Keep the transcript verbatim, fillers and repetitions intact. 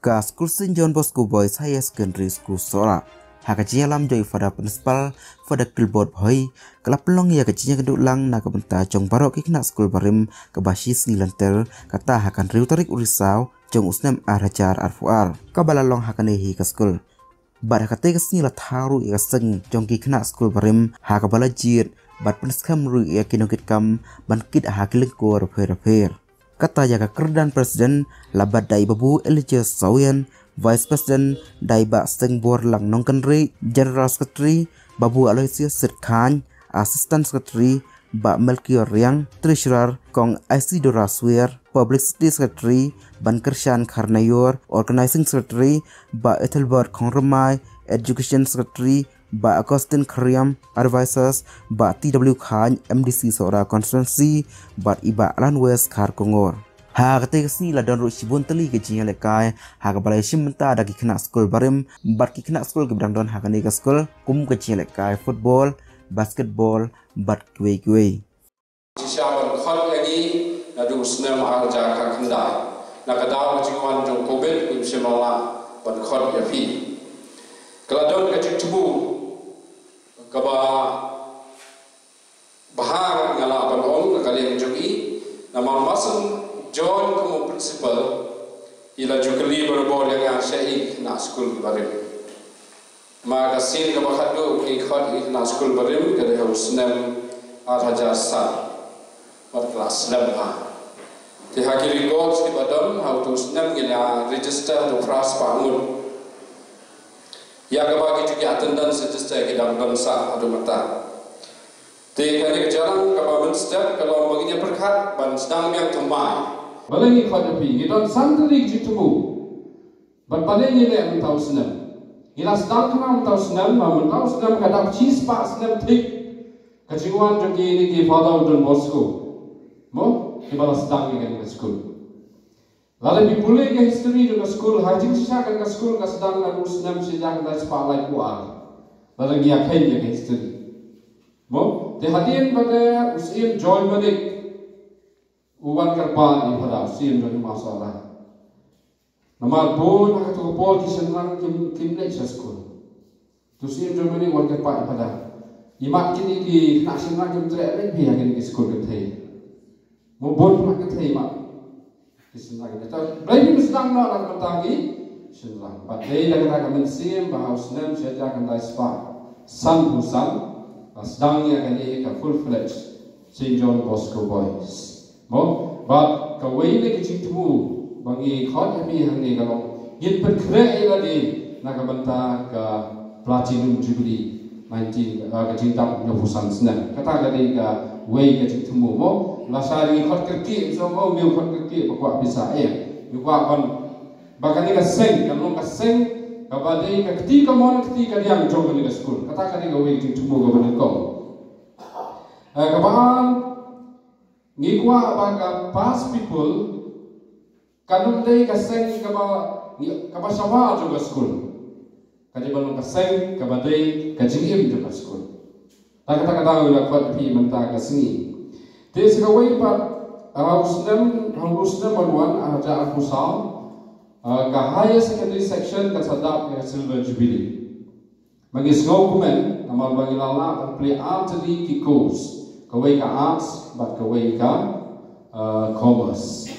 Ka skul Saint John Bosco Boys Higher Secondary School Sohra, ha ka jingïalam jong i Father Principal, Father Gilbert Bhoi, ka la pynlong ïa ka jingïakynduh lang na ka bynta jong baroh ki khynnah skul barim kaba shi sngi lynter, kata ha ka hynriew tarik u Risaw jong u snem ar hajar arphew ar, kaba la long ha kane hi ka skul. Bad ha katei ka sngi la thaw ruh ïa ka seng jong ki khynnah skul barim ha kaba la jied bad pynskhem ruh ïa ki nongkitkam ban kit ha ki lyngkor bapher bapher. Kata ïa ka kyrdan president la bat da i Babu Elijah Sawian, vice president da i Bah Sengborlang Nongkynrih, general secretary Babu Aloysius Sitkhan, assistant secretary Bah Melchior Riang, treasurer Kong Isidora Swier, publicity secretary Ban Kyrshan Kharnaior, organizing secretary Bah Ethelbert Khongrmai, education secretary Bah Augustine Khriam, advisors Bah T W Khan, M D C Sohra constituency, bad i Bah Alan West Kharkongor. Ha katei ka sngi la don ruh shibun tylli ka jingïalehkai ha kaba la ïashim bynta da ki khynnah skul barim bad ki khynnah skul kiba dang don ha kane ka skul, kum ka jingïalehkai football, basketball bad kiwei kiwei. Shisha ban khot ïa ngi naduh u snem ar hajar khatkhyndai na ka daw ka jingwan jong covid, ngim shym la lah ban khot ïa phi. Ka la don ka jingthmu kaba bha, nga lah ban ong, na ka liang jong i, namar ba shen join kum u principal, i la ju kylli barabor ïa nga shaei na skul barim. Ma ka sien kaba khatduh ngi khot ïa ki na skul barim ka dei ha u snem ar hajar san. Wat la slem ha. Te ha ki records kiba don ha utu u snem ngi la register ha u phra spah ngut. Ïa kaba ki ju ki attendance register ki dang don sah haduh mynta. Te kane ka jingïalang kaba mynstep ka long ba ngin ïa pyrkhat ban sdang biang thymmai. Balei ngi khot ïa phi, ngi don san tylli ki jingthmu. Bad balei ngi leh mynta u snem. Ngi la sdang khnang mynta u snem, ma mynta u snem ka dap shispah snem thik ka jingwan jong kine ki Father Don Bosco, mo, kiba la sdang ïa kane ka skul. Lada phi pule ka history jong ka skul, ha jingshisha kane ka skul ka sdang naduh u snem shi hajar khyndai spah laiphew ar. Lada ngi ïa kheiñ ïa ka history, mo, te hadien ba dei u Syiem Joy Manik u wan kyrpad ïa i Father, u Syiem jong i Hima Sohra. Namar bun ha kato ka por ki shynrang kim, kim leit sha skul. Utu u Syiem Joy Manik u wan kyrpad ïa i Father. I mat kine ki khynnah shynrang kim treh leit bha ha kine ki skul kynthei. Mo, bun khynnah kynthei mat. Ki shynrang kynthei. Balei kim sdang noh na ka bynta ki shynrang. Bad dei da kata ka mynsiem ba ha u snem shi hajar khyndai spah sanphew san la sdang ïa kane ka full fledged Saint John Bosco Boys. Mo, bad kawei na ki jingthmu ba ngi khot ïa phi hangne ka long ngin pynkhreh ïa lade na ka bynta ka Platinum Jubilee nineteen, ah, ka jingdap hynñiewphew san snem. Kata ka dei kawei ka jingthmu, mo. Lashai ngi khot kyrkieh, so, mo, ngi khot kyrkieh ba kwah pisa, eh. Ngi kwah ban ba kane ka seng kan long ka seng kaba dei ka kti kamon kti kadiang jong kane ka skul. Kata ka dei kawei ka jingthmu kaba nyngkong. Eh, kaba ar, ngi kwah ba ka past pupil kan ym dei ka seng kaba, kaba shabar jong ka skul. Ka dei ban long ka seng kaba dei ka jingim jong ka skul. Ta kata ka daw ïa la khot ïa phi mynta ka sngi. Te sa kawei pat, ha u snem, ha u snem ban wan, ha u hajar arphew saw, ah, ka higher secondary section kan sa dap ïa ka silver jubilee. Ba ngi sngewkmen namar ba ngi la lah ban plie ar tylli ki course, kawei ka arts bad kawei ka, ah, commerce.